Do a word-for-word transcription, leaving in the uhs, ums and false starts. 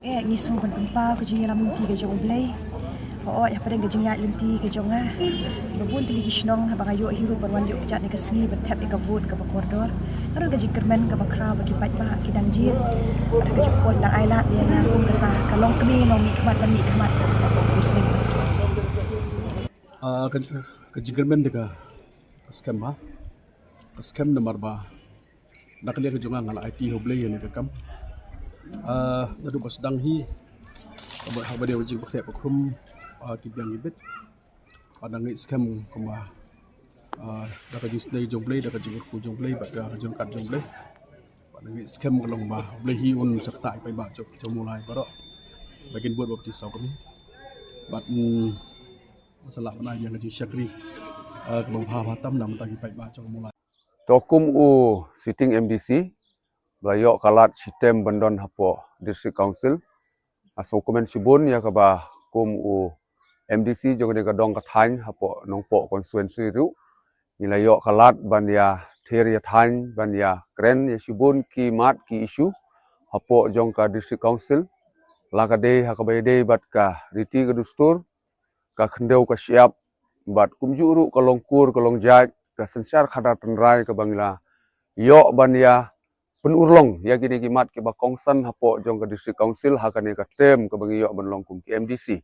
Eh, ngi sngew ban pynpaw ka jingïalam lynti ka jong U Blei. Hooid, hapdeng ka jingïaid lynti ka jong nga, ba bun tylli ki shnong haba nga ïoh hi ruh ban wan ïoh kjat ne ka sngi ban thep ïa ka vote kaba kordor. Nga don ka jingkyrmen kaba khraw ba ki paidbah ki dang jied. Bad ka jingpoi dang ailad ïa nga kum kata ka longkmie longmihkhmat ban mihkhmat hapoh Umsning constituency. Ah, ka, ka jingkyrmen da ka, ka skhem ha. Ka skhem namar ba na ka liang ka jong nga, nga la aiti ha U Blei ïa kane ka kam. Ah, naduh ba sdang hi, haba, haba dei ba jingpynkhreh pynkhrum, ah, ki biang ki bit. Bad nga ngeit skhem kumba, ah, da ka jingsnei jong U Blei, da ka jingkyrkhu jong U Blei, bad da ka jingkat jong U Blei. Bad nga ngeit skhem ka long ba U Blei hi un sa ktah ïa ki paidbah jong, jong U Molai baroh ba kin bud baptis saw kmie. Bad, mm, sa lah ban ai biang ka jingshakri, ah, kaba bha bha tam na ka bynta ki paidbah jong U Molai. To, kum u sitting M D C ba la ïoh ka lad shitom ban don hapoh District Council, nga sngewkmen shibun ïa kaba kum u M D C jong kane ka dong ka thaiñ hapoh Nongpoh constituency ruh, ngi la ïoh ka lad ban ïa thir ïa thaiñ, ban ïa kren ïa shibun ki mat ki issue hapoh jong ka District Council, la ka dei ha kaba ïadei bad ka riti ka dustur, ka khyndew ka shyiap, bad kumjuh ruh ka long kur ka long jait, ka synshar khadar tynrai kaba ngi la ïoh ban ïa pynurlong ïa kine ki mat kiba kongsan hapoh jong ka District Council ha kane ka term kaba ngi ïoh ban long kum ki M D C.